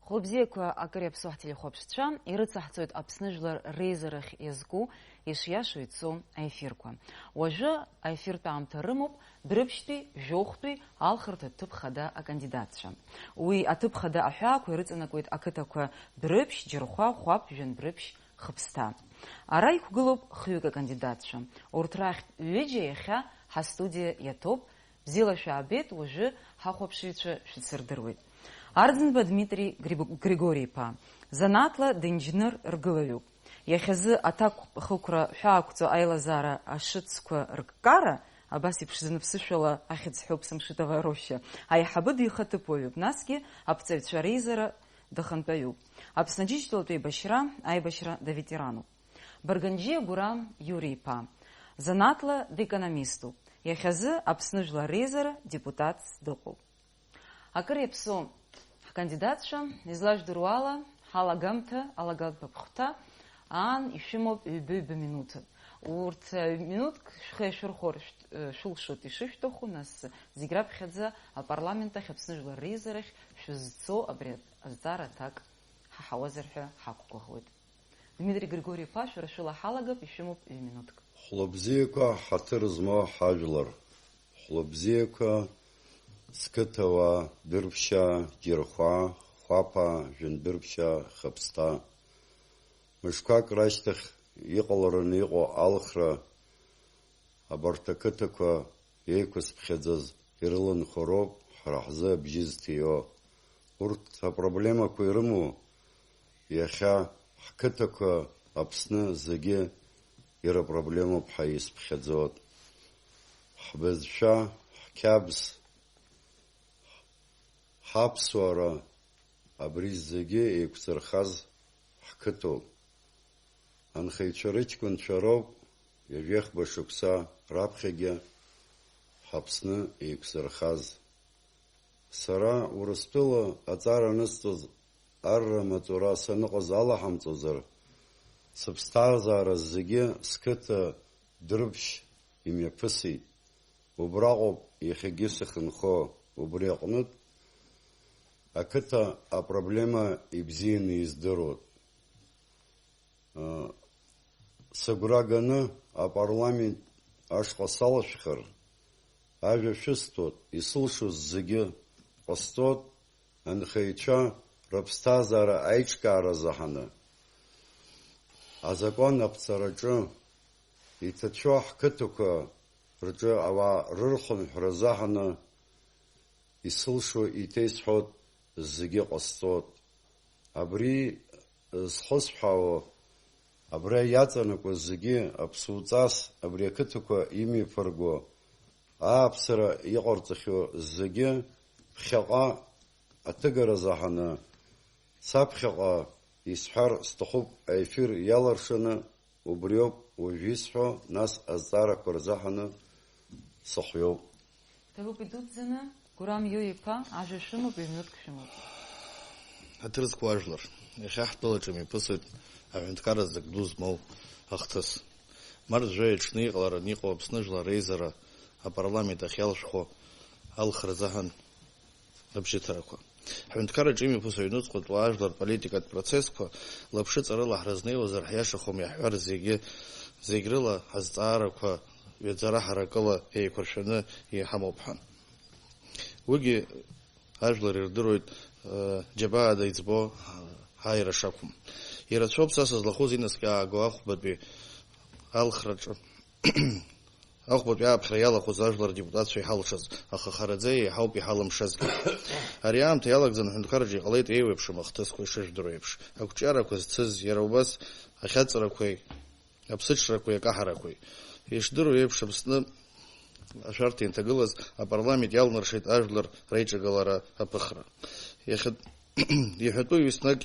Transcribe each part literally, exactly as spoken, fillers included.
Хәлыбзиақәа акыр иаԥсоу ҳтелехәаԥшцәа, ирыцаҳҵоит Аԥсны жәлар реизарахь иазку, ишиашоу ицо аефирқәа. Уажәы аефиртә аамҭа рымоуп Дәрыԥшьтәи, Жәохәтәи алхырҭа ҭыԥ хада акандидатцәа. Уи аҭыԥ хада аҳәаақәа ирыҵанакуеит ақыҭақәа Дәрыԥшь, Џьырхәа, Хәаԥ, Жәандрыԥшь, Хыԥсҭа. Ара иқәгылоуп хҩык акандидатцәа. Урҭ рахьтә ҩыџьа иахьа ҳастудиа иаҭоуп. Бзиала шәаабеит, уажәы ҳахәаԥшыҩцәа шәыцырдыруеит. Арӡынба Дмитри Гриб-, Григори-иԥа, занааҭла динџьныр ргылаҩуп. Иахьазы аҭакԥхықәра ҳәаақәҵо аилазаара ашыцқәа рккара, абас еиԥш зныԥсышәала ахьӡ ҳәоуп сымшит аварушьа, аиҳабы дихаҭыԥуаҩуп, насгьы аԥҵаҩцәа реизара дахантәаҩуп. Аԥсны Аџьынџьтәылатә еибашьра аибашьра даветерануп. Барганџьиа Гәырам Иури-иԥа, занааҭла декономиступ, иахьазы Аԥсны Жәлар реизара депутатс дыҟоуп. Акыр иаԥсоу ҳкандидатцәа, излажәдыруа ала, ҳалагамҭа, алагамҭа быхәҭа аан ишәымоуп ҩба-ҩба минуҭ. Урҭ, э, минуҭк шәхы иашәырхәар шәт-, э, шәылшоит ишышәҭаху, нас зегь раԥхьаӡа апарламент ахь Аԥсны Жәлар реизарахь шәызцо абри азҵаара аҭак ҳаҳауазар ҳәа ҳақәгәыӷуеит. Дмитри Григори-иԥа, шәара шәыла ҳалагап, ишәымоуп ҩ-минуҭк. Хәлыбзиақәа, ҳаҭыр змоу ҳажәлар. Хәлыбзиақәа, сқыҭауаа, Дырԥшьаа, Џьырхәаа, Хәаԥаа, Жәындырԥшьаа, Хыԥсҭа. Мышқәак рашьҭахь иҟалараны иҟоу алхра, абарҭ ақыҭақәа еиқәызԥхьаӡаз ирыланхо роуп ҳара ҳзы абжьы зҭиуа. Урҭ апроблемақәа ирымоу иахьа ҳқыҭақәа Аԥсны зегьы ирыпроблемоуп ҳәа исԥхьаӡоит. Ҳбызшәа, ҳқьабз, ҳаԥсуара, абри зегьы еиқәзырхаз ҳқыҭоуп. Анхаҩцәа рыҷкәынцәа роуп ҩажәихба шықәса раԥхьагьы ҳаԥсны еиқәзырхаз. Сара Урыстәыла аҵара анысҵоз, арра маҵура саныҟаз алаҳамҵозар, сыԥсҭазаара зегьы сқыҭа Дырԥшь имҩаԥысит. Убраҟоуп иахьагьы сахьынхо, убри аҟнытә ақыҭа апроблема ибзианы издыруан. Сыгәра ганы апарламент ашҟа салашәхар, ажәа шәысҭоит, исылшоз зегьы ҟасҵоит, анхаҩцәа рыԥсҭазаара аиҿкаара заҳаны, азакәан аԥҵараҿы иҭацәу ҳқыҭақәа рҿы ауаа рырхынҳәра заҳаны исылшо иҭеисҳәоит, зегьы ҟасҵоит. Абри зхысҳәаауа, абра иаҵанакуа зегьы аԥсуҵас абри ақыҭақәа имҩаԥырго, ааԥсара иҟарҵахьоу зегьы ԥхьаҟа аҭыгара заҳаны, саԥхьаҟа исҳәар сҭахуп, аефир иаларшаны, убриоуп уажә исҳәо, нас азҵаарақәа рзаҳаны сыхҩоуп. Ҭабуп идуӡӡаны, Гурам Иури-иԥа, ажәа шәымоуп, ҩ-минуҭк шәымоуп. Ҳаҭыр зқәу ажәлар, иахьа ҳтәылаҿы имҩаԥысуеит аҳәынҭқарра зак ду змоу ахҭыс. Март жәаҩа аҽны иҟалараны иҟоу Аԥсны Жәлар реизара апарламент ахь иалшәхәо алхра азыҳәан абжьыҭарақәа. Ҳҳәынҭқарраҿы имҩаԥысуа аҩнуҵҟатәи ажәлар рполитикатә процессқәа лаԥшыҵарыла ҳрызнеиуазар, ҳиашахом иаҳҳәар, зегьы, зегь рыла ҳазҵаарақәа ҩаӡара ҳаракыла еиқәыршәаны иҳамоуп ҳәа. Уигьы ажәлар ирдыруеит, э, џьабаада иӡбо ҳаиара шақәым. Ирацәоуп са сызлахәыз инаскьааго ахәбатәи алхраҿы. Ахәбатәи ааԥхьара иалахәыз ажәлар рдепутатцәа иҳалшаз, аха хараӡа еиҳауп иҳалымшазгьы. Ари аамҭа иалагӡаны аҳәынҭқарраҿы иҟалеит еиуеиԥшым ахҭысқәа ишыжәдыруа еиԥш, ақәҿиарақәа зцыз, иара убас ахьаҵрақәеи аԥсыҽрақәеи акаҳарақәеи. Ишдыру еиԥш, Аԥсны ашәарҭа инҭагылаз апарламент иалнаршеит ажәлар реиҿагылара аԥыхра. Иахьа-, иҳәатәуи еснагь,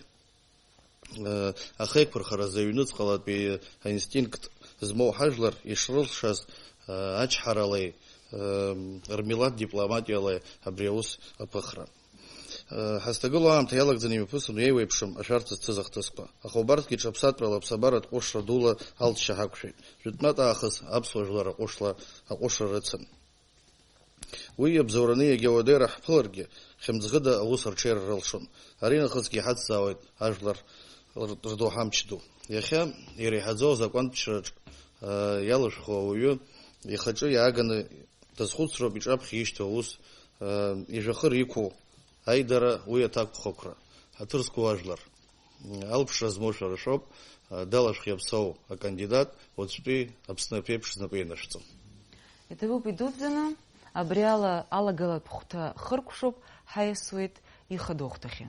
э, ахеиқәырхаразы аҩнуҵҟалатәи аинстинкт змоу ҳажәлар ишрылшаз, э, ачҳаралеи, э, рмилаҭ дипломатиалеи абри аус аԥыхра. Ҳазҭагылоу аамҭа иалагӡаны имҩаԥысын еиуеиԥшым ашәарҭа зцыз ахҭысқәа. Аха убарҭгьы ҽаԥсадтәрала аԥсабаратә ҟәышра дула алҵшьа ҳақәшәеит. Жәытәнатә аахыс аԥсуа жәлар аҟәышла, аҟәышра рыцын. Уи иабзоураны иагьа уадаҩра ҳԥыларгьы, хьымӡӷыда аус рҽеира рылшон. Аринахысгьы иҳацзаауеит ажәлар р-, рдоуҳа мчы ду. Иахьа иреиҳаӡоу азакәантәшьараҿ, ы, иалышәху ауаҩы ихаҿы иааганы дазхәыцроуп иҿаԥхьа ишьҭоу аус, ы, ижәҩахыр иқәу аидара, уи аҭакԥхықәра, ҳаҭыр зқәу ажәлар. Алԥшра змоу шәара шәоуп, далашәх иаԥсоу акандидат уаҵәтәи Аԥсны аԥеиԥш знапы ианашәҵо. Иҭабуп идуӡӡаны, абри ала алагалатә хәҭа хыркәшоуп, ҳаиасуеит ихадоу ахәҭахьы.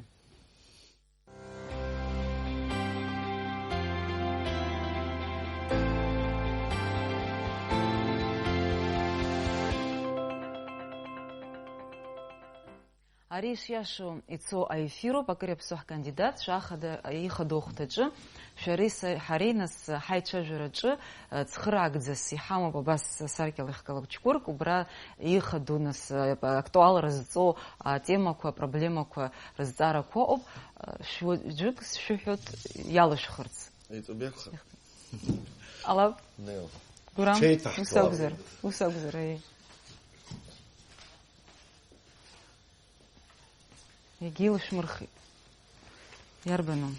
Ари ишиашоу ицо аефироуп, акыр иаԥсоу ҳкандидатцәа ахада, ихадоу ахәҭаҿы, шәареи са-, ҳареи нас ҳаицәажәараҿы, э, цхыраагӡас иҳамоуп абас асаркьал ихгылоу чкәырк, убра ихадоу нас, э, актуалра зҵоу атемақәа, апроблемақәа рызҵаарақәа ыҟоуп, э, шәуаӡәык сшәыҳәоит иалышәхырц. Еиҵбы акәхап. Алаб? Нел. Гурам? Ҽеиҭаҳкуа. Ус акәзар, ус акәзар, аиеи. Егьилшәмырхит. Иарбану?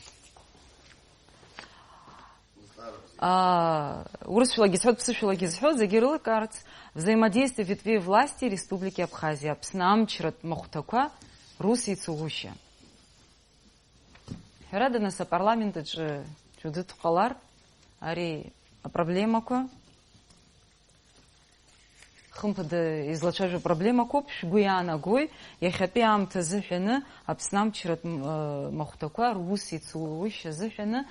Аа, урысшәалагьы зҳәоит, ԥсышәалагьы зҳәоит, зегьы ирылкаарц, взаимодействие ветвей власти Республики Абхазия, Аԥсны амчратә махәҭақәа рус еицурушьа. Ҳәарада, нас, апарламент аҿы џьудыт ҟалар, ари апроблемақәа, хымԥада излацәажәо проблемақәоуп, шәгәы иаанагои, иахьатәи аамҭа азыҳәаны Аԥсны амчратә, м, э, махәҭақәа рус еицурушьа азыҳәаны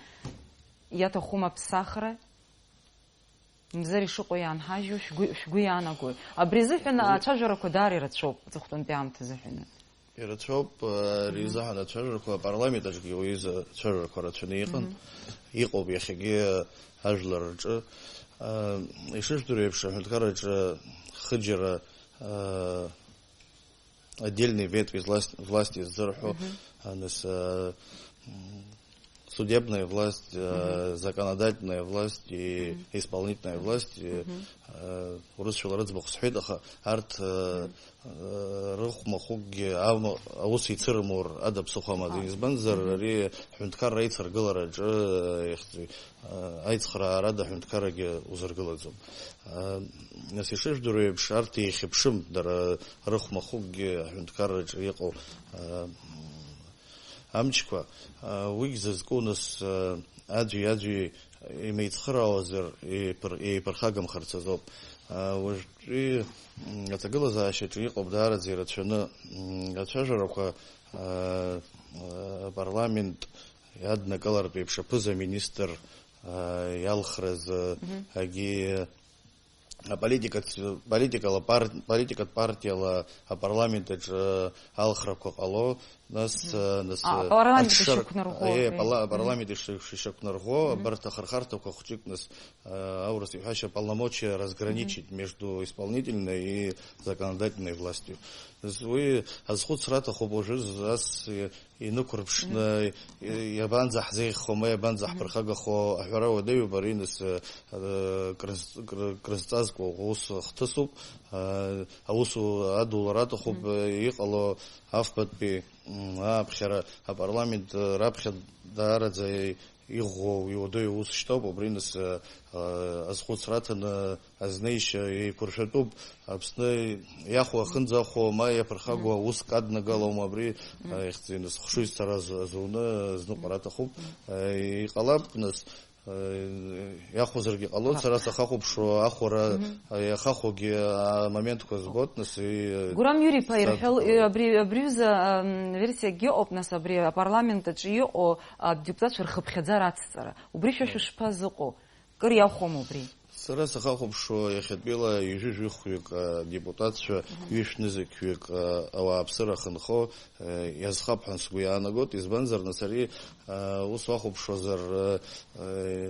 иаҭахума аԥсахра? Мзар ишыҟоу иаанҳажьуа шәгәы, шәгәы иаанагои? Абри азыҳәан ацәажәарақәа даара ирацәоуп, аҵыхәтәантәи аамҭа азыҳәаны. Ирацәоуп, э, ари Мгм. изаҳан ацәажәарақәа апарламент аҿгьы уи изы ацәажәарақәа рацәаны иҟан. Мгм. Иҟоуп иахьагьы ажәлар рҿы. Э, ишыжәдыруа еиԥш, аҳәынҭқарраҿы хыџьара, э, отдельные ветви власт-, власти ззырҳәо, Мгм. а, нас, а, м, судебная власть, а, Мгм. законодательная власть и Мгм. исполнительная власть, и, Мгм. а, урысшәала рыӡбахә сҳәеит, аха арҭ, а, Мгм. а, рыхәмахәыкгьы ама-, аус еицырымур ада ԥсыхәа амаӡам. Аҳ. Избанзар, Мгм. ари ҳҳәынҭқарра аицыргылараҿы, а, ихьӡ-, а, аицхраарада аҳәынҭқаррагьы узыргылаӡом. А, нас ишыжәдыруа еиԥш, арҭ еихьыԥшым, дара рыхәмахәыкгьы аҳәынҭқарраҿы иҟоу, а, амчқәа, а, уигь зызку нас, а, аӡәи-аӡәи имеицхыраауазар еиԥыр-, еиԥырхагамхарц азоуп. А, уажәтәи, м, аҭагылазаашьаҿы иҟоуп даараӡа ирацәаны, м, ацәажәарақәа, а, а, апарламент иаднакылартә еиԥш аԥыза-министр, а, иалхразы Мгм. агьи аполитикац-, политикала пар-, политикатә партиала апарламент аҿы алхрақәа ҟало, нас, Мгм. а, нас, А, а, апарламент ашшар-, ишықәнарӷәӷәо, аиеи, э, апала-, Мгм. апарламент иши-, шишықәнарӷәӷәо, Мгм. абарҭ ахырхарҭақәа хәҷык, нас, а, аурыс иҳәашьа полномочия разграничить Мгм. между исполнительной и законодательной властью. Нас уи азхәыцра аҭахуп уажәы ас, э, инықәырԥшны, Мгм. и-, иабанӡаҳзеиӷьхо, ма Мгм. иабанӡаҳԥырхагахо аҳәара уадаҩуп, ари нас, э, э, крыз-, кры-, крызҵазкуа ус хҭысуп, э, аусу адулара аҭахуп, Мгм. э, иҟало афбатәи, м, ааԥхьара апарламент, э, раԥхьа даараӡа иӷәӷәоу, иуадаҩу ус шьҭоуп, убри нас, э, э, азхәыцра аҭаны, азнеишьа еиқәыршәатәуп, Аԥсны иахәо ахынӡахәо, ма иаԥырхагоу Мгм. ауск аднагалоума абри, Мгм. а, ихьӡ-, нас хшыҩзцара азу-, азуны азныҟәара аҭахуп. Мгм. А, иҟалап, нас, а, иахәозаргьы ҟалоит, Аха- сара сахахәаԥшуа ахәара, Мгм. а, иахахәогьы амоментқәа збоит, нас, и, Гурам Иури-иԥа саб-, ирҳәал-, и, абри, абри аҩыза, ам, версиагьы ыҟоуп, нас, абри апарламент аҿы иҟоу адепутатцәа рхыԥхьаӡара ацҵара. Убри шәа Мгм. шәышԥазыҟоу? Кыр иахәом убри. Сара сахахәаԥшуа, иахьатәиала ҩажәи жәохәҩык, а, депутатцәа, Мгм. ҩышәнызқьҩык, а, ауааԥсыра ахынхо, а, иазхап ҳәа сгәы иаанагоит, избанзар, нас ари, а, ус уахәаԥшуазар, а, а,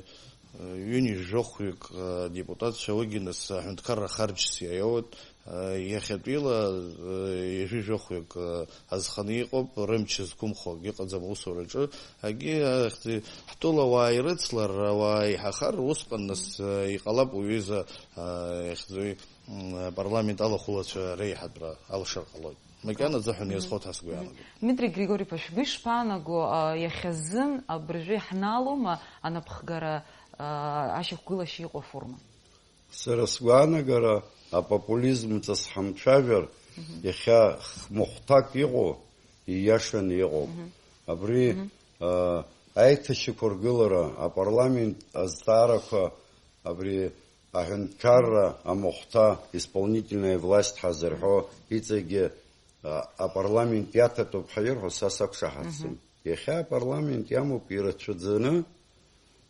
ҩынҩажәи жәохәҩык, а, депутатцәа уигьы нас аҳәынҭқарра харџьс иаиоуеит, Иахьатәила ҩажәи жәохәҩык азханы иҟоуп, рымч зқәымхо акгьы ыҟаӡам аусураҿы. Акгьы, ахьӡи-, ҳтәыла ауаа ирыцлар, ауаа еиҳахар, усҟан нас иҟалап уҩыза, ихьӡи, апарламент алахәылацәа реиҳатәра алшар ҟалоит. Макьана аӡы ҳәа иазхоит ҳәа сгәы иаанагоит. Дмитрий Григорьевич, шәгәы ишԥаанаго, а, иахьазын абыржәы иаҳнаалома анапхгара, а, ашьақәгылашьа иҟоу аформа? Сара сгәаанагара, апопулизм ҵас ҳамцәажәар, иахьа х-, махәҭак иҟоу, ииашаны иҟоуп. Абри, а, аиҭашьақәыргылара, апарламент азҵаарақәа, абри аҳәынҭқарра амахәҭа, исполнительная власть ҳазырҳәо, иҵегьы, а, апарламент иаҭатәуп ҳәа ирҳәо са сақәшаҳаҭӡом. Иахьа апарламент иамоуп ирацәаӡаны,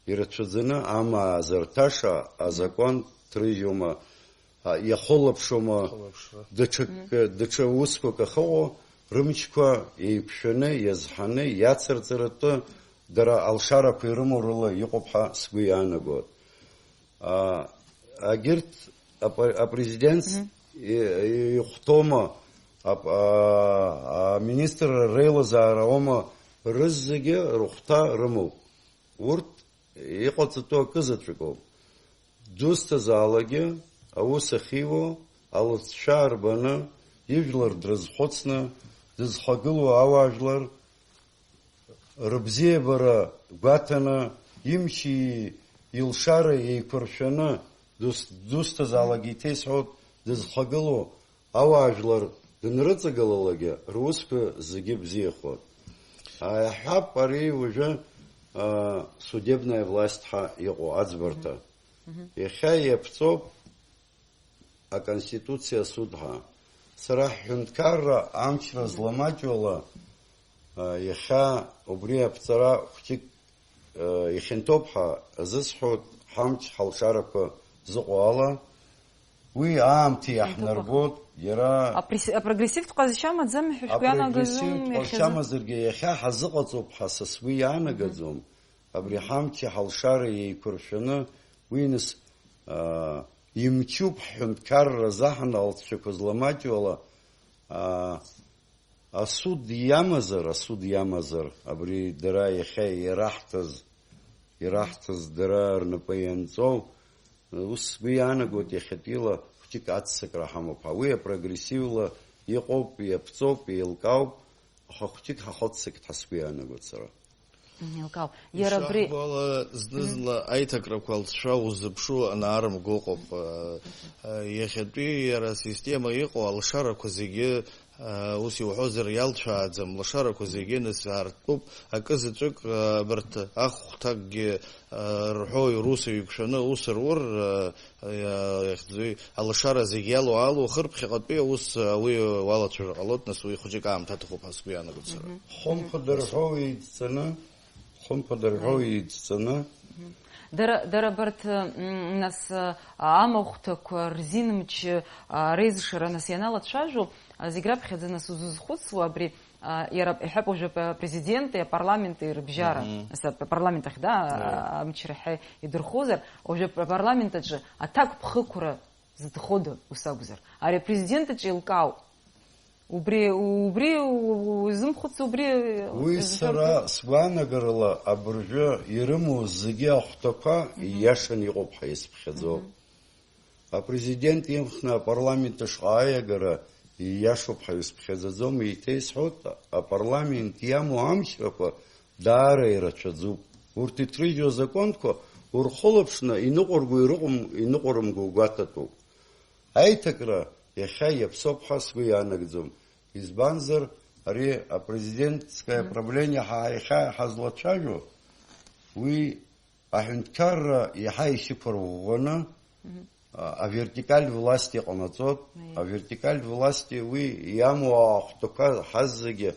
ирацәаӡаны амаа зырҭаша азакәан ҭрыжьуама, а, иахылаԥшуама, Хылаԥшра. даҽак-, даҽа усқәак ахыҟоу, рымчқәа еиқәшәаны, иазҳаны, иацырҵаратәы дара алшарақәа ирымоу рыла иҟоуп ҳәа сгәы иаанагоит. А, агьырҭ апре-, апрезидентс Мгм. и-, и-, ихәҭоума, ап-, а, аминистрра реилазаара аума, рызегьы рыхәҭа рымоуп. Урҭ иҟаҵатәу акы заҵәык ауп. Дызусҭазаалакгьы аус ахьиуа, алҵшәа арбаны, ижәлар дрызхәыцны, дызхагылоу ауаажәлар рыбзиабара гәаҭаны, имчи илшареи еиқәыршәаны, дус-, дызусҭазаалакгьы иҭеисҳәоит, дызхагылоу ауаажәлар дынрыҵагылалакгьы, русқәа зегьы бзиахоит. Иаҳҳәап, ари уажәы, а, судебная власть ҳәа иҟоу аӡбарҭа. Мгм. Иахьа иаԥҵоуп Аконституциа асуд ҳәа. Сара ҳҳәынҭқарра амчра зламаҷуала, а, иахьа убри аԥҵара хәҷык, а, ихьанҭоуп ҳәа азысҳәоит, ҳамч ҳалшарақәа зыҟоу ала. Уи аамҭа иаҳнарбоит, иара Апрес-, апрогрессивтә ҟазшьа маӡами ҳәа шәгәы иаанагазом апрогрессивтә иахьазы? Ҟазшьа мазаргьы иахьа ҳазыҟаҵоуп ҳәа са сгәы иаанагаӡом. Абри ҳамчи ҳалшареи еиқәыршәаны, уи нас, аа, имчуп ҳҳәынҭқарра заҳаны алҵшәақәа зламаҷуала, аа, асуд иамазар, асуд иамазар, абри дара иахьа ираҳҭаз, ираҳҭаз дара рнапы ианҵоу, ус сгәы иаанагоит, иахьатәила хәҷык аццакра ҳамоуп ҳәа. Уи апрогрессивла иҟоуп, иаԥҵоуп, еилкаауп, аха хәҷык ҳахәыццакит ҳәа сгәы иаанагоит сара. Мгм, еилкаауп. Иара абри Ишаҳбо ала, зны-зынла аиҭакрақәа алҵшәа узыԥшу анаарымго ыҟоуп. Э, э, иахьатәи иара асистема иҟоу алшарақәа зегьы, э, ус иуҳәозар, иалцәааӡам. Лшарақәа зегьы нас аартуп. Акы заҵәык, э, абарҭ ахәҭакгьы, э, рҳәо, рус еиқәшәаны аус рур, э, Иа-, иахьӡуи, алашара зегь иалоу-аалоу, хырԥхьаҟатәи аус, а, уи уалацәажәар ҟалоит, нас уи хәыҷык аамҭа аҭахуп ҳәа сгәы иаанагоит сара. Мгм. Хымԥада рҳәоу еидҵаны, хымԥада рҳәоу Аи. еидҵаны. Мгм. Дара, дара абарҭ, м, нас, а, амахәҭақәа рзин мч, а, реизшара нас ианалацәажәо, а, зегь раԥхьаӡа нас узызхәыцуа абри, а, иара иҳәап уажәы ап-, апрезиденти апарламенти рыбжьара, Мгм. нас ап-, апарламент ахь, да, Аи. а, амчра ҳәа идырхозар, уажәы ап-, апарламент аҿы аҭакԥхықәра зыҭхода ус акәзар? Ари апрезидент аҿы еилкаауп. Убри, убри у-, узымхәыц, убри Уи узымхәыц. сара сгәаанагарала абыржәы ирымоу зегьы ахәҭақәа Мгм. ииашаны иҟоуп ҳәа исыԥхьаӡоуп. Мгм. Апрезидент имхны апарламент ишҟа аиагара ииашоуп ҳәа исыԥхьаӡаӡом, еиҭа исҳәоит, апарламент иамоу амчрақәа даара ирацәаӡоуп. Урҭ иҭрыжьу азакәанқәа урхылаԥшны иныҟәырго ирыҟәым-, иныҟәырымго гәаҭатәуп. Аиҭакра иахьа иаԥсоуп ҳәа сгәы иаанагӡом. Избанзар, ари апрезидентское Мгм. правление ҳа-, иахьа ҳазлацәажәо, уи аҳәынҭқарра иаҳа ишьақәырӷәӷәаны, Мгм. а, авертикаль власть иҟанаҵоит. Аиеи. Авертикаль власть уи иамоу ахәҭақәа ҳазегьы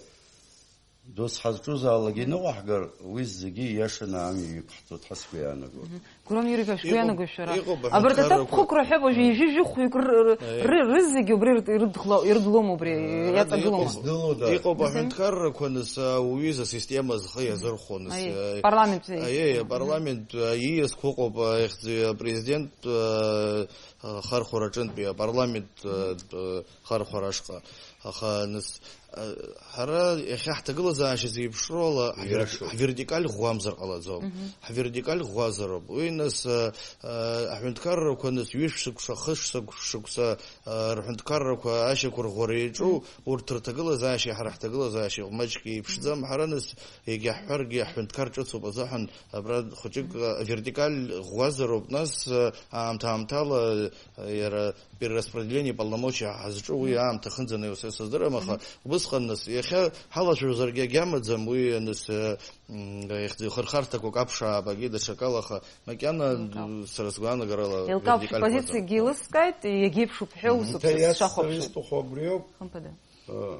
Дос ҳазҿузаалак иныҟәаҳгар, уи зегьы ииашаны амҩа иқәҳҵоит ҳәа сгәы иаанагоит. Гурам Юрьевич, шәгәы иаанагои шәара? Иҟоуп, абарҭ аҳәынҭқаррақәа аҭакԥхықәра ҳәа уажәы ижәи жәохәҩык ры-, ры-, Аиеи. Ры-, рызегьы убри ирыд-, ирыдло-, ирыдлома убри, Э, иаҵагылома? Иҟоуп, иҟоуп, Мгм. Аҳәынҭқаррақәа, нас, ауаҩы изы асистема зхы иазырхәо, нас, Аиеи, э, парламент аиеи, аиеи, апарламент, э, ииасқәа ыҟоуп, э, ихьӡ-, апрезидент, э, э, хархәара аҿынтәи апарламент, э, э, хархәара ашҟа. Аха, нас, э, ҳара иахьа ҳҭагылазаашьа зеиԥшроу ала, ҳвер-, Иашоуп. Ҳвертикаль ӷәӷәамзар ҟалаӡом. Мгм. Ҳвертикаль ӷәӷәазароуп. Уи, нас, э, э, аҳәынҭқаррақәа, нас, ҩышә шықәса, хышә шықә-, шықәса, э, рҳәынҭқаррақәа ашьақәырӷәӷәара иаҿу, Мгм. Урҭ рҭагылазаашьа ҳара ҳҭагылазаашьа маҷк еиԥшӡам. Ҳара, нас, егьаҳҳәаргьы, ҳҳәынҭқар ҿыцуп азыҳәан, абра хәыҷык, Мгм. э, вертикаль ӷәӷәазароуп, нас, э, аамҭа-аамҭала, э, иара перераспределение полномочий ҳазҿу уи Мгм. аамҭа хынӡаны иуса сыздырам, аха Мгм. Убысҟан, нас, иахьа ҳалацәажәозаргьы агьамаӡам, уи, нас, э, м, ихьӡ-, ихырхарҭақәак аԥшаап, агьи даҽакала, аха макьана, Еилкаауп. Сара сгәаанагарала, Еилкаауп, вертикаль шәпозициагьы ӷәӷәазароуп. Еилыскааит, иагьеиԥшуп ҳәа усуп Мгм. Сара сшахәаԥшуа. Исҭаху абриоуп. Хымԥада. Э,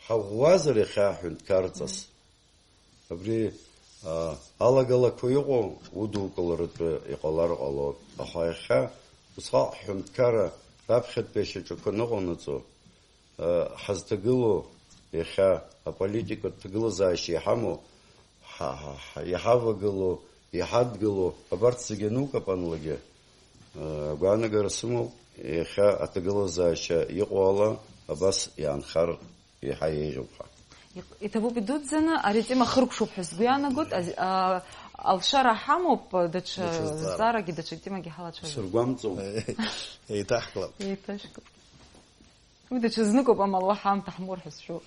Ҳаӷәӷәазар иахьа аҳәынҭқарҵас. Мгм. Абри, а, алагалақәа иҟоу удукыларатәы иҟалар ҟалоит. Аха иахьа усҟак ҳҳәынҭқарра раԥхьатәи ашьаҿақәа ныҟанаҵо, а, ҳазҭагылоу иахьа аполитикатә ҭагылазаашьа иҳамоу, ҳа-, ҳа-, ҳа-, иҳавагылоу, иҳадгылоу, абарҭ зегьы анукапанлакгьы, а, агәаанагара сымоуп, иахьа аҭагылазаашьа иҟоу ала абас иаанхар еиҳа еиӷьуп ҳәа. Иҟ-, иҭабуп идуӡӡаны, ари атема хыркәшоуп ҳәа сгәы иаанагоит. Аз-, а, алшара ҳамоуп, даҽа Даҽа зҵаара. Зҵаарагьы, даҽа темагьы ҳалацәажәап. Сыргәамҵуа. Еиҭаҳклап. Еиҭашәклап. Уи даҽазныкоуп, амала ҳаамҭа ҳмур ҳәа сшәоит.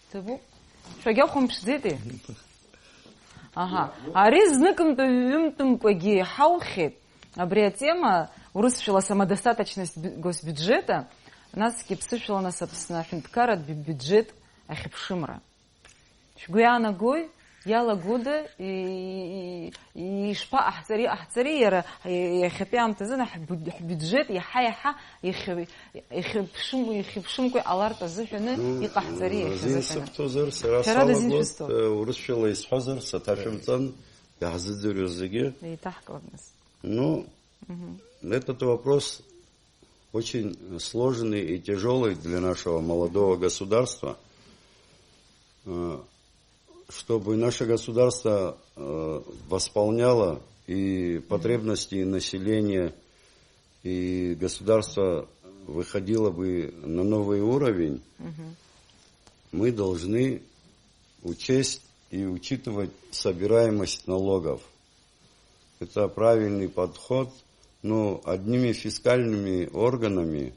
Иҭабуп. Шәагьахәамԥшӡеитеи? Аҳа. Ари зныкымтәи ҩымтәымкәагьы иҳаухьеит. Абри атема, урысшәала самодостаточность бю-, госбюджета, насгьы ԥсышәала нас Аԥсны аҳәынҭқарратә би-, биуџьет ахьыԥшымра. Шәгәы иаанагои, иалагода, и-, и-, и-, ишԥаҟаҳҵари, иҟаҳҵари, иара, и-, иахьатәи аамҭазы ҳбу-, ҳбиуџьет иаҳа-иаҳа ихьы-, ихьыԥшым-, ихьыԥшымкәа иҟалартә азыҳәаны Ну, иҟаҳҵари азин иахьазыҳәаны? Сыбҭозар, сара Шәара дазин салагоит, шәызҭо? Э, урысшәала исҳәозар, саҭашәымҵан, иаҳзыӡырҩуа зегьы. Еиҭаҳклап нас. Ну, Мгм. Этот вопрос очень сложный и тяжёлый для нашего молодого государства. Э, чтобы наше государство, э, восполняло и Мгм. Потребности населения, и государство выходило бы на новый уровень, Мгм. Мы должны учесть и учитывать собираемость налогов. Это правильный подход, но одними фискальными органами,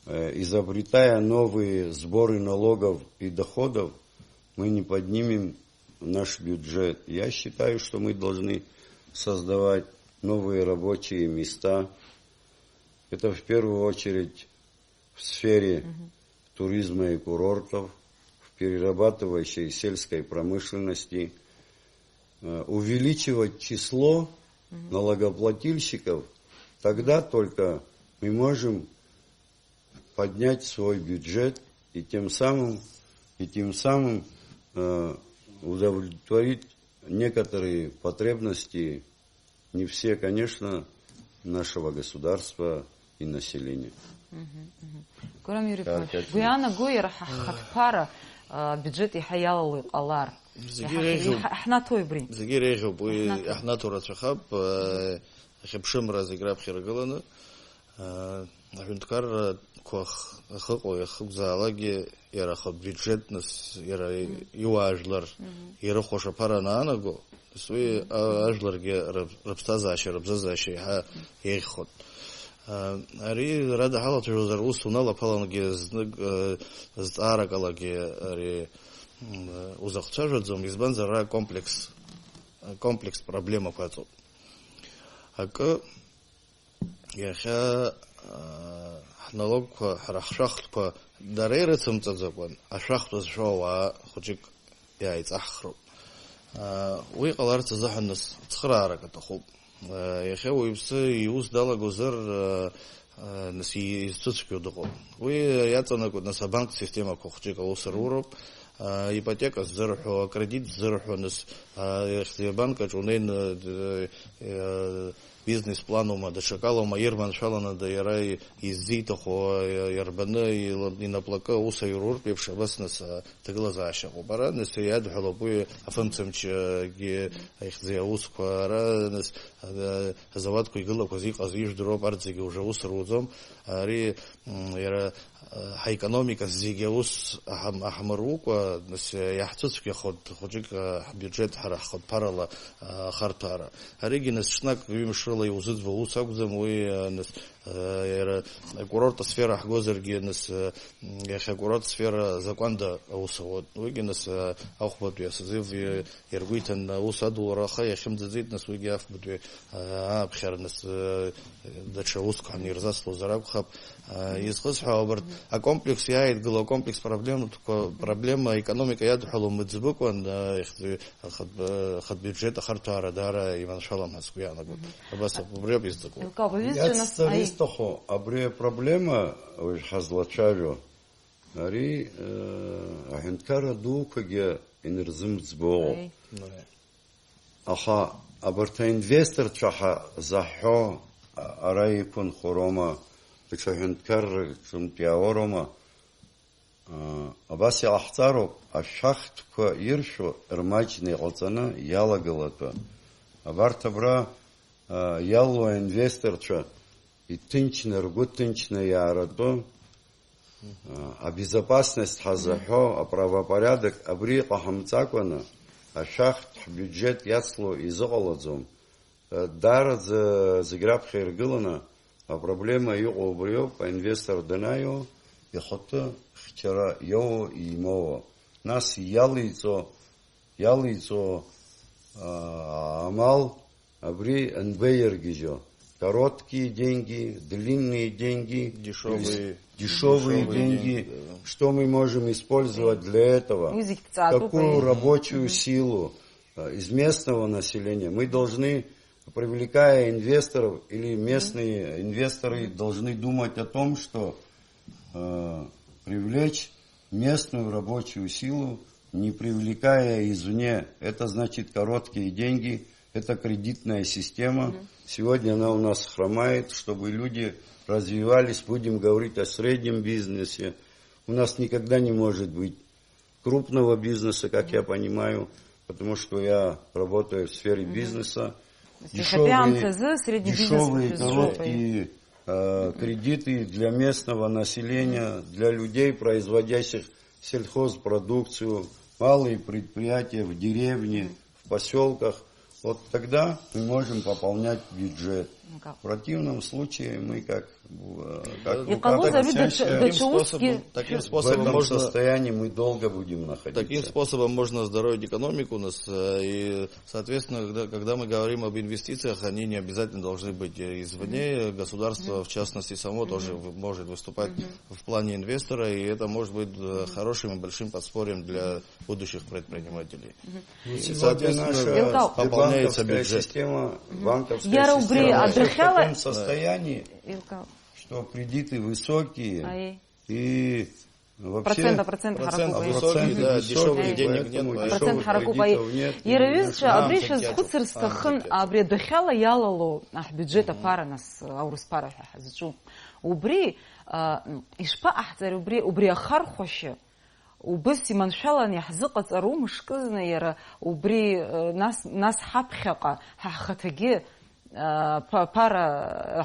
э, изобретая новые сборы налогов и доходов, мы не поднимем наш бюджет. Я считаю, что мы должны создавать новые рабочие места. Это в первую очередь в сфере Мгм. Туризма и курортов, в перерабатывающей сельской промышленности, э, увеличивать число Мгм. налогоплательщиков, тогда только мы можем поднять свой бюджет и тем самым, и тем самым, э, удовлетворить некоторые потребности, не все, конечно, нашего государства и населения. Мгм, мгм. Гурам Юрьевич, Так, это шәгәы иаанагои иара ҳа ҳхатәқәара, а, абиуџьет иаҳа иалало иҟалар? Зегьы Иаҳа-, иреиӷьуп. Иаҳа-, ҳнаҭои убри? Зегьы иреиӷьуп, уи Иаҳнаҭои. Иаҳнаҭо рацәахап, э, ахьыԥшымра зегь раԥхьа иргыланы. Э, аҳәынҭқаррақәа х-, ахьыҟоу иахьакәзаалакгьы иара ахатә биуџьет, нас, иара Мгм. иуаажәлар Мгм. ирыхәо ашаԥара анаанаго, нас уи Мгм. а-, ажәларгьы рып-, рыԥсҭазаашьа, рыбзазаашьа еиҳа еиӷьхон. А, ари ара ҳалацәажәозар, ус уналаԥалангьы знык, э, зҵааракалагьы ари, м, узахцәажәаӡом, избанзар, ара комплекс, комплекс проблемақәа ыҟоуп. Акы, Иахьа, аа, ҳналогқәа, ҳара ҳшәахтәқәа дара ирыцымҵаӡакәан, ашәахтә зшәо ауаа хәыҷык иааиҵаҳхроуп. Аа, уи ҟаларц азыҳәан нас цхыраарак аҭахуп. Аа, иахьа уаҩԥсы иус далагозар, аа, аа, нас и-, изцәыцәгьоу дыҟоуп. Уи иаҵанакуеит нас абанктә системақәа хәыҷык аус руроуп. ипотека ззырҳәо, акредит ззырҳәо, нас, а, ихьӡи абанк аҿы унеины, д-, э, бизнес-планума, даҽакалоума ирманшәаланы да-, иара и-, иззиҭаху, э, иарбаны ила-, инаплакы аус аиуруртә еиԥш, абас, нас, а, ҭагылазаашьа ыҟоуп. Ара, нас, иадҳәалоуп уи афымцамчгьы ихьӡи аусқәа, ара, нас, а, азауадқәа игылақәаз иҟаз ижәдыруоуп, арҭ зегьы уже аус руӡом. Ари, м, иара, э, ҳаекономика зегьы аус аҳам-, аҳмырукәа, нас, э, иаҳцәыцәгьахоит хәыҷык, э, ҳбиуџьет ҳара ҳхатәԥарала, э, ахарҭәаара. Аригьы, нас, ҽнак ҩымш рыла иузыӡбо аус акәӡам, уи, э, нас, э, иара акурорт асфера ҳгозаргьы, нас, э, м, иахьа акурорт сфера закәанда аус ауеит. Уигьы, нас, э, ахәбатәи асозив, э, Иаргәеиҭан, аус адулара аха иахьымӡаӡеит, нас уигьы афбатәи, аа, ааԥхьара, нас, э, даҽа усқәа ҳанирзаслозар акәхап. Э, изхысҳәаау абарҭ акомплекс иааидгыло акомплекс проблематәқәа, проблема аекономика иадҳәалоу мыӡбыкәан, э, ихтәы-, ахатә-, э, ахатә бюджет ахарҭәаара даара иманшәалам ҳәа сгәы иаанагоит. Абас ауп, убриоуп изҵаку. Илкаау, баҩызцәа нас, Иацҵара аи- исҭаху, абри апроблема уажә ҳазлацәажәо, ари, э, аҳәынҭқарра дуқәагьы инарзымӡбо ыҟоуп. Аи. Аха абарҭ аинвесторцәа ҳәа заҳҳәо, а-, ара иқәынхо роума, даҽа ҳәынҭқарра ҿымҭ иаауа роума, а, абас иҟаҳҵароуп, ашәахтәқәа иршәу рмаҷны иҟаҵаны иалагалатәы. Абарҭ абра, а, иалоу аинвесторцәа иҭынчны, ргәы ҭынчны иааратәы, а, абезопасность ҳазаҳәо, аправопорядок, абри иҟаҳамҵакәаны, ашәахтә ҳбиуџьет иацло изыҟалаӡом. А, даараӡа зегь раԥхьа иргыланы апроблема иҟоу убриоуп, аинвестор данааиуа, ихатәы хьчара иоуа, имоуа. Нас иалиҵо, иалиҵо, а, амал, Абри анбеиаргьежьо, короткие деньги, длинные деньги, дешёвые, или с-, дешёвые дешёвые деньги, деньги, да. Что мы можем использовать для этого? Уи зегь ԥҵаатәуп, какую рабочую силу, э, из местного населения мы должны, привлекая инвесторов, или местные инвесторы должны думать о том, что, э, привлечь местную рабочую силу, не привлекая извне. Это значит короткие деньги, это кредитная система. Мгм. Сегодня она у нас хромает, чтобы люди развивались, будем говорить о среднем бизнесе. У нас никогда не может быть крупного бизнеса, как я понимаю, потому что я работаю в сфере бизнеса. Дешёвые, дешёвые, короткие, э, кредиты для местного населения, для людей, производящих сельхозпродукцию, малые предприятия в деревне, в посёлках. Вот тогда мы можем пополнять бюджет. В противном случае мы как Иҟалозар, даҽа, даҽа усгьы. Таким способом можно, таким способом можно оздоровить экономику у нас, э, и, соответственно, когда, когда мы говорим об инвестициях, они не обязательно должны быть, э, извне. Государство, в частности, само тоже в-, может выступать в плане инвестора, и это может быть, э, хорошим и большим подспорьем для будущих предпринимателей. И, соответственно, пополняется бюджет. Сегодня наша банковская система, банковская система в таком состоянии, что кредиты высокие, и вообще процент, процент ҳаракуп, процент высокий, да, дешёвых денег нет, поэтому дешёвых кредитов нет. Иара иҩызцәа, абри шәазхәыцыр сҭахын, абри адәахьала иалало ҳбиуџьет аԥара, нас, аурыс ԥара ҳәа ҳазҿу. Убри, а, ишԥаҟаҳҵари, убри, убри ахархәашьа, Убыс иманшәалан иаҳзыҟаҵару мышкызны иара убри, э, нас, нас ҳаԥхьаҟа ҳа ҳхаҭагьы, э, ԥа-, ԥара,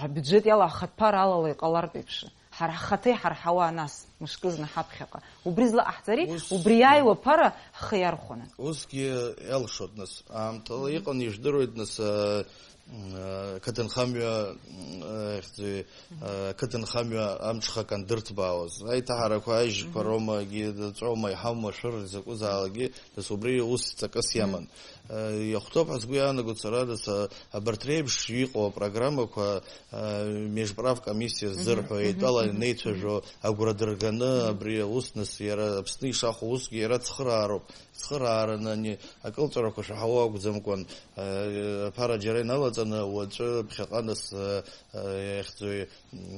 ҳбиуџьет иала ҳхатә ԥара алала иҟалартә еиԥш? Ҳара ҳхаҭа иҳарҳауа нас, мышкызны ҳаԥхьаҟа. Убри злаҟаҳҵари? Ус, убри иааиуа ԥара ҳхы иархәаны. Усгьы иалшоит нас. Аамҭала иҟан, ижәдыруеит нас, э, М, э, қыҭанхамҩа, м, э, ихьӡи, э, қыҭанхамҩа амҽхак андырҭбаауаз, аиҭаҳарақәа ажьқәа роума, егьи ҵәоума, иҳаума, шәыр закәызаалакгьы, нас убри ус ҵакыс иаман. Э, иахәҭоуп ҳәа сгәы иаанагоит сара, нас, э, абарҭ реиԥш иҟоу апрограммақәа, э, межправкомиссиа ззырҳәо, еидтәаланы инеицәажәо, агәра дырганы, абри аус, нас, иара Аԥсны ишахәо усгьы иара цхыраароуп. Цхыраараны ани акылҵәарақәа шәаҳауа акәӡамкәан, э, аԥара џьара иналаҵ-, Ҵаны, уаҵәы ԥхьаҟа нас, э, э, иахьӡу, м,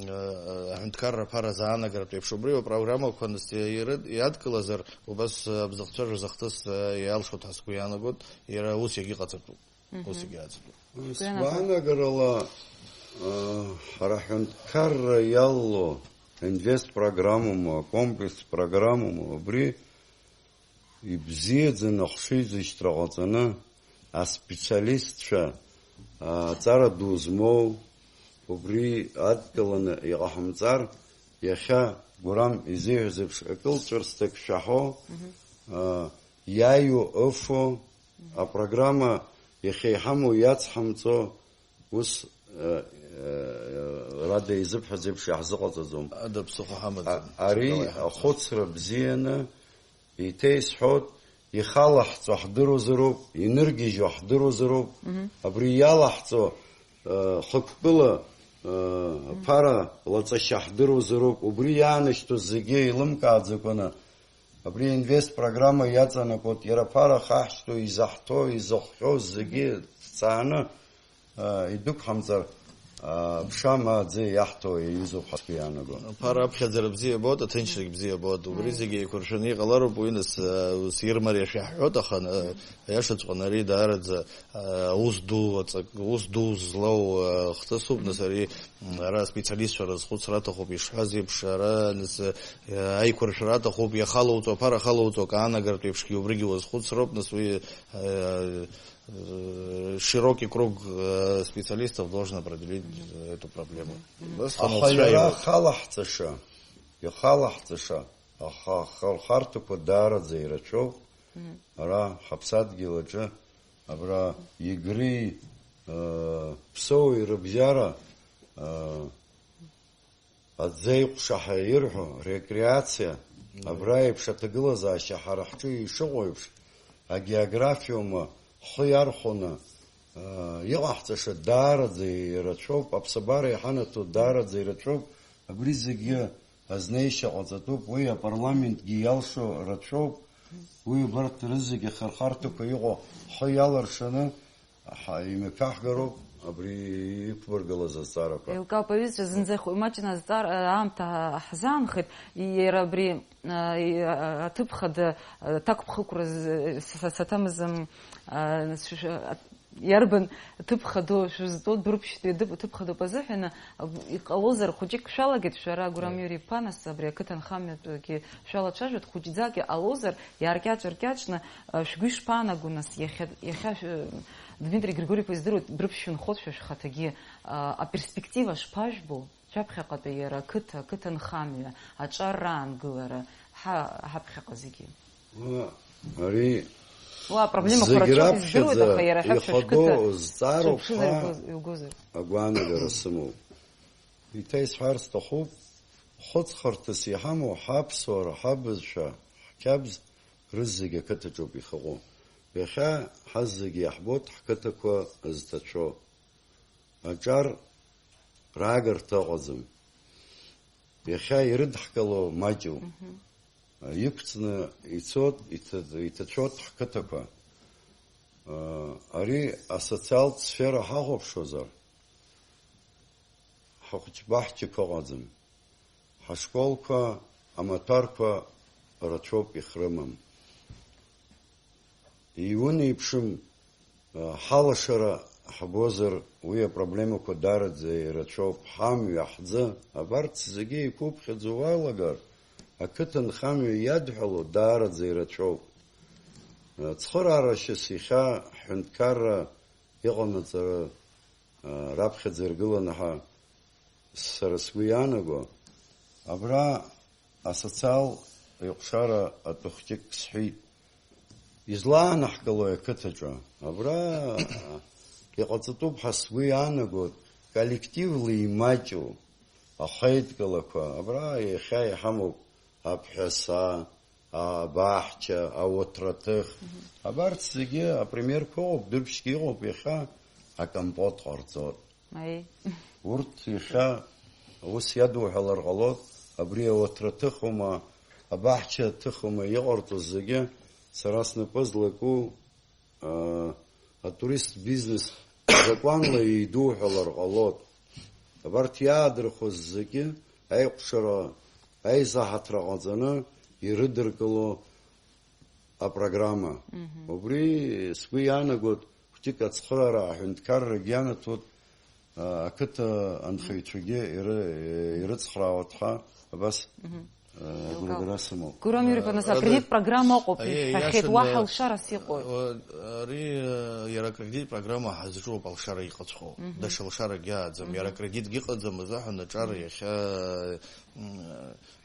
э, аҳәынҭқарра аԥара азаанагаратә еиԥш, убри апрограммақәа нас ирыд-, иадкылазар, убас, э, абзахцәажәоз ахҭыс, э, иалшоит ҳәа сгәы иаанагоит, иара ус иагьыҟаҵатәуп. Мгм. Ус иагьыҟаҵатәуп. Сгәы иаанагоит. Сгәаанагарала, э, ҳара ҳҳәынҭқарра иалало аинвест программоума, акомплекс программоума, убри ибзиаӡаны ахшыҩзышьҭра ҟаҵаны, аспециалистцәа, а, аҵара ду змоу, убри адкыланы иҟаҳамҵар, иахьа Гәырам изиҳәаз еиԥш, акылҵәарсҭак шәаҳәо, Мгм. а, иаиу ыфо, апрограмма иахьа иҳамоу иацҳамҵо, ус, а, а, рада изыбҳәаз еиԥш иаҳзыҟаҵаӡом. Ада ԥсыхәа ҳамаӡам. А-, ари Ҽакала иҳамоу. Ахәыцра бзианы, еиҭа исҳәоит, ихалаҳҵо ҳдыруазароуп, иныргьежьуа ҳдыруазароуп. Мгм. Абри иалаҳҵо, э, хықәкыла, э, Мгм. Аԥара лаҵашьа ҳдыруазароуп. Убри иаанашьҭу зегьы еилымкааӡакәаны, абри аинвест программа иаҵанакуеит, иара аԥара ахаҳшьҭу, изаҳҭо, изыхҟьо зегьы Мгм. Ҭҵааны, а, идәықәҳамҵар, а, ԥша ма аӡы иаҳҭо иаҩызоуп ҳәа сгәы иаанаго. Аԥара аԥхьаӡара бзиа боит, аҭынчрагь бзиа боит. Убри Мм. Зегьы еиқәыршәаны иҟалароуп, уи нас, а, ус ирмариашәа иаҳҳәоит, аха, а, аиаша ҵҟьаны ари даараӡа, а, ус ду аҵак, ус ду злоу, а, хҭысуп, нас ари, м, ара аспециалистцәа рызхәыцра аҭахуп, ишҳәаз еиԥш, ара, нас, а, аиқәыршәара аҭахуп, иахалоуҵо, аԥара ахалоуҵо, акы аанагартә еиԥшгьы убригьы уазхәыцроуп, нас уи, а, Э, широкий круг, э, специалистов должен определить, э, эту проблему. Мгм. Нас Аха ҳамоуцәа иара иоуп. Ахалаҳҵаша, ихалаҳҵаша, аха ахырхарҭақәа даараӡа ирацәоуп. Мгм. Ара ҳаԥсадгьыл аҿы, абра Игри, э, Ԥсоуи рыбжьара, э, Аӡеиҟәша ҳәа ирҳәо, рекреациа, Мгм. Абра еиԥш аҭагылазаашьа ҳара ҳҿы ишыҟоу еиԥш, агеографиоума ҳхы иархәаны, аа, иҟаҳҵаша даараӡа ирацәоуп, аԥсабара иҳанаҭо даараӡа ирацәоуп, абри зегьы азнеишьа ҟаҵатәуп, уи апарламентгьы иалшо рацәоуп, уи убарҭ рызегьы ахырхарҭақәа иҟоу ҳхы иаларшаны, Ҳа, имҩаԥаҳгароуп абри иқәбыргылаз азҵаарақәа. Еилкаауп, аҩызцәа, зынӡа ихә-, имаҷны азҵаара, аамҭа ҳзаанхеит, иара абри, а, и-, а, аҭыԥ хада, а, аҭакԥхықәра з-, са-, саҭамыз, м, а, шәа-, а, иарбан ҭыԥ хадоу шәызтәу, дәрыԥшьтәи адәы-, ҭыԥ хадоуп азыҳәан, а, иҟалозар, хәыҷык шәалагеит шәара, Гәырам Иури иԥа, нас абри ақыҭанхамҩатәгьы шәалацәажәоит, хәыҷӡак иҟалозар, иааркьаҿ-ркьаҿны, а, шәгәы ишԥаанаго, нас, иахьа, иахьа шә-, Дмитри Григори-иԥа издыруеит, дрыԥшьынхоит шәа шәхаҭагьы, а, аперспектива шԥажәбо, шәаԥхьаҟатәи иара ақыҭа, ақыҭанхамҩа, аҿар раангылара, ҳа-, ҳаԥхьаҟа зегьы. Уа, ари Уа апроблемақәа зегь рацәоуп, издыруеит, раԥхьаӡа аха иара ҳәа шәа ихадоу шәқыҭа зҵаароуп шәырԥшызар ҳәа илгозар? Агәаанагара сымоуп. Еиҭа исҳәар сҭахуп, хәыцхырҭас иҳамоу ҳаԥсуара, ҳабызшәа, ҳқьабз рызегь ақыҭаҿоуп ихаҟәу. Иахьа ҳазегь иаҳбоит ҳқыҭақәа зҭацәу. Аҿар раагарҭа ыҟаӡам. Иахьа ирыдҳкыло маҷуп. Мгм. Иқәҵны ицоит, иҭа-, иҭацәоит ҳқыҭақәа. Ари асоциалтә сфера ҳахәаԥшуазар, ҳахәыҷ-баҳчақәа ыҟаӡам. Ҳашколқәа, амаҭәарқәа рацәоуп, ихрымам. Иунеиԥшым, ҳалашара ҳбозар, уи апроблемақәа даараӡа ирацәоуп. Ҳамҩа, ҳӡы, абарҭ зегьы еиқәыԥхьаӡо уалагар, ақыҭанхамҩа иадҳәало даараӡа ирацәоуп. Цхыраарашьас иахьа ҳҳәынҭқарра иҟанаҵара, а, раԥхьаӡа иргыланы ҳәа сара сгәы иаанаго, абра асоциал еиҟәшара атәы хәҷык сҳәеит. Излаанаҳкылои ақыҭаҿы? Абра иҟаҵатәуп ҳәа сгәы иаанаго, коллективла имаҷу ахеидкылақәа, абра иахьа иҳамоуп аԥҳәаса, абаҳча, ауаҭраҭых. Мгм. Абарҭ зегьы апримерқәа ыҟоуп, дырԥшьгьы ыҟоуп, иахьа акомпот ҟарҵоит. Аи. Урҭ иахьа ус иадуҳәалар ҟалоит, абри ауаҭраҭыхума, абаҳча аҭыхума иҟарҵоз зегьы сара снапы злаку, а, атурист бизнес закәанла еидуҳәалар ҟалоит. Абарҭ иаадырхәоз зегьы аиҟәшара, аизаҳаҭра ҟаҵаны ирыдыркыло апрограмма. Мгм. Убри сгәы иаанагоит, хәыҷык ацхыраара аҳәынҭқаррагьы ианаҭоит, а, ақыҭа анхаҩцәагьы иры-, ирыцхраауеит ҳәа абас, Мгм. а, Еилкаауп. Агәырӷьара сымоуп. Гурам Иури-иԥа, нас, Ари акредит программа ыҟоуп, Ари ҳәа иҳәахьеит, иашан, уаҳа а, лшарас иҟои? а, ари, а, иара акредит программа ҳазҿуп алшара иҟаҵәҟьоу. Мгм. Даҽа лшарагьы ааӡам. Мгм. Иара акредитгьы ыҟаӡам азыҳәан аҿар Мгм. иахьа, м,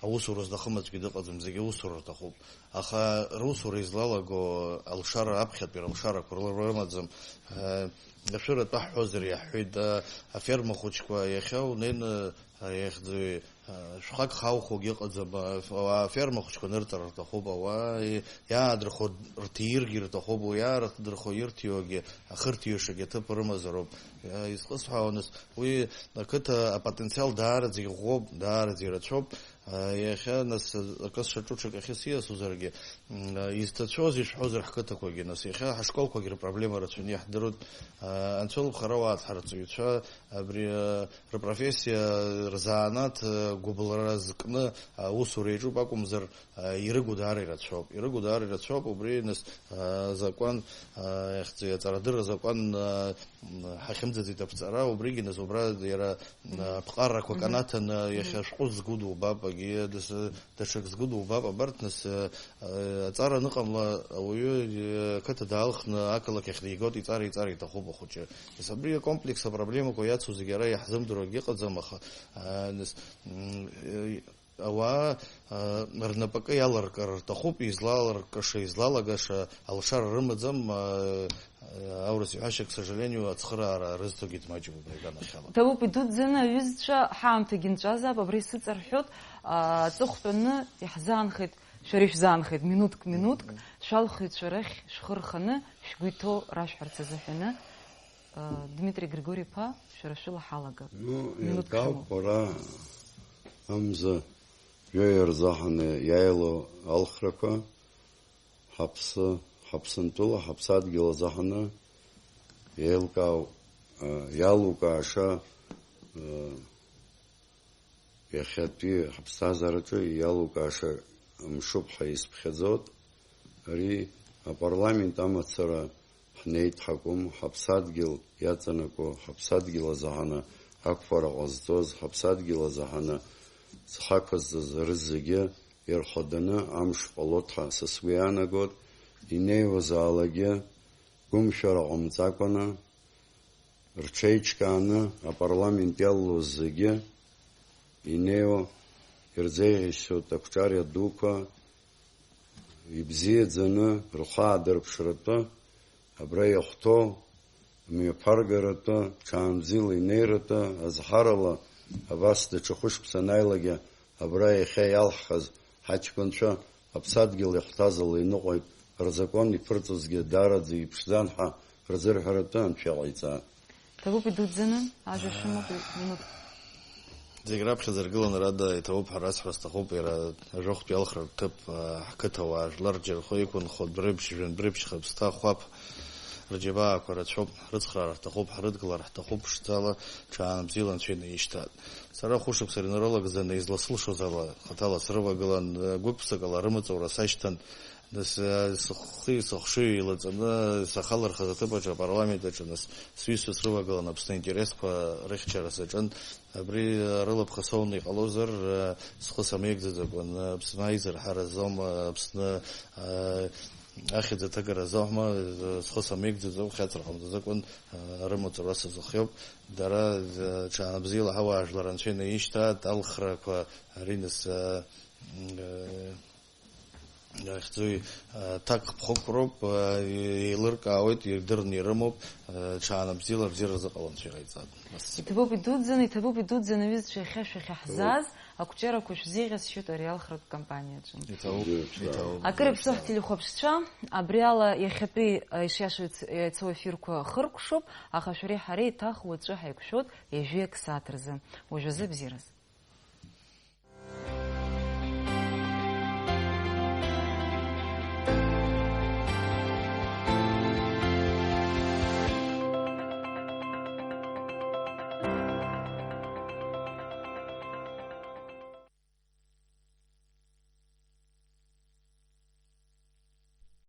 аусура зҭахым аӡәгьы дыҟаӡам, зегьы аусура рҭахуп. Аха русура излалаго алшара аԥхьатәи рылшарақәа рымаӡам. Э, ашәыра атәы ҳҳәозар иаҳҳәеит, э, аферма хәыҷқәа иахьа унеины, э, иахьӡуи, э, шәхак хаухуагьы ыҟаӡам, э, ауаа аферма хәыҷқәа нырҵар рҭахуп, ауаа и-, иаадырхәо рҭииргьы рҭахуп, уи иаадырхәо ирҭиуагьы, ахырҭиуашагьы аҭыԥ рымазароуп. Э, изхысҳәаауа, нас, уи ақыҭа апотенциал даараӡа иӷәӷәоуп, даараӡа ирацәоуп. Иахьа, нас, акы сшаҿу ҽакахьы сиасузаргьы, м, изҭацәоз ишәҳәозар ҳқыҭақәагьы, нас, иахьа ҳашколқәагьы рпроблема рацәаны иаҳдыруеит. Анцәа лыԥхара ауаа дҳарҵаҩцәа, абри, рпрофессиа, рзанааҭ, гәыбылра зкны, аусура иаҿуп акәымзар, ирыгу даара ирацәоуп. Ирыгу даара ирацәоуп, убри, нас, азакәан, иахьӡу, аҵарадырра азакәан, ҳахьымӡаӡеит аԥҵара, убригьы, нас, убра иара, Мгм. Аԥҟарақәа Мгм. Канаҭаны, Мгм. Иахьа ашәҟәы згәыдубап, агьи дас-, даҽак згәыдубап, абарҭ, нас, э, аҵара аныҟамла, ауаҩы, э, ақыҭа даалхны ақалақь ахь дигоит, иҵара, иҵара иҭахуп ахәыҷы. Нас абри акомплекс апроблемақәа иацу зегьы ара иаҳзымдыруагь ыҟаӡам, аха, э, нас, м, э, ауаа, э, рнапакы иаларкыр рҭахуп, излаларкыша, излалагаша алшара рымаӡам, э, Аурыс иҳәашьа, к сожалению, ацхыраара рызҭогьы дмаҷуп убри аганахьала. Ҭабуп идуӡӡаны, аҩызцәа, ҳаамҭагьы нҵәазаап, абра исыҵарҳәоит, аа, аҵыхәтәаны иаҳзаанхеит, шәара ишәзаанхеит, минуҭк, минуҭк, Мгм. Шәалхыҩцәа рахь шәхы рханы, шәгәы иҭоу рашәҳәарц азыҳәаны, аа, Дмитри Григори-иԥа, шәара шәыла ҳалагап. Ну, Минуҭк еилкаауп, шәымоуп. Уара амза жәаҩа рзаҳаны иааило алхрақәа, ҳаԥсы, ҳаԥсынтәыла, ҳаԥсадгьыл азаҳаны еилкаау, а, иалукааша, а, иахьатәи ҳаԥсҭазаараҿы иалукааша мшуп ҳәа исԥхьаӡоит. Ари апарламент амацара ҳнеит ҳакәым, ҳаԥсадгьыл иаҵанакуа, ҳаԥсадгьыл азаҳаны ақәԥара ҟазҵоз, ҳаԥсадгьыл азаҳаны зхы ақәызҵаз рызегьы ирхаданы амш ҟалоит ҳәа са сгәы иаанагоит, инеиуазаалакгьы гәымшәара ҟамҵакәаны, рҽеиҿкааны апарламент иалалоз зегьы инеиуа ирзеиӷьасшьоит ақәҿиара дуқәа, ибзиаӡаны рхы аадырԥшратәы, абра иахәҭоу мҩаԥаргаратәы, ҽаанбзиала инеиратәы, азҳарала абас даҽа хәышықәса анааилакгьы абра иахьа иалҳхыз ҳаҷкәынцәа аԥсадгьыл иахәҭаз ала иныҟәеит, рзакәан иԥырҵозгьы даараӡа иԥшӡан ҳәа рзырҳәаратәы Анцәа иҟаиҵа. Ҭабуп идуӡӡаны, ажәа шәымоуп, минуҭ. Зегь раԥхьаӡа ргыланы рада иҭабуп ҳәа расҳәар сҭахуп, иара ажәохәтәи алхратә ҭыԥ, а, ҳқыҭауаа жәлар рџьархо иқәынхо дәрыԥшь, жәҩан дәрыԥшь, хаԥсҭа, хәаԥ рџьабаақәа рацәоуп, ҳрыцхраар ҳҭахуп, ҳрыдгылар ҳҭахуп ԥшӡала, ҽаанбзиала Анцәа инаишьҭааит. Сара хәышықәса инарылагӡаны изласылшоз ала, хаҭала срывагылан, гәык-ԥсыкала рымаҵура сашьҭан, Нас, э, сыхи сыхшыҩи еилаҵаны сахалырхыз аҭыԥ аҿы, апарламент аҿы, нас, сҩызцәа срывагылан Аԥсны аинтересқәа рыхьчара саҿын. Абри, э, рылыԥха соуны иҟалозар, э, схы самеигӡаӡакәан, э, Аԥсны аизырҳара азоума, Аԥсны, э, ахьӡ аҭыгара азоума, э, схы самеигӡаӡо, хьаҵра ҟамҵаӡакәан, э, рымаҵура сазыхиоуп. Дара, э, ҽаанбзиала ҳауаажәлар Анцәа инаишьҭааит, алхрақәа, ари нас, э, м, э, Иахьӡуи, э, ҭакԥхықәроуп, э, еилыркаауеит, ирдырны ирымоуп, э, ҽаанбзиала абзиара рзыҟало Анцәа иҟаиҵап. Иҭабуп идуӡӡаны, иҭабуп идуӡӡаны, аҩызцәа, иахьа шәахьаҳзааз, ақәҿиарақәа шәзеиӷьасшьоит ари алхратә кампаниаҿы. Иҭабуп, иҭабуп. Акыр иаԥсоу ҳтелехәаԥшцәа, абри ала иахьатәи, э, ишиашоу иц-, ицо ефирқәа хыркәшоуп, аха шәареи ҳареи еиҭах уаҵәы ҳаиқәшәоит ҩажәи акы сааҭ рзы. Уажәазы абзиараз.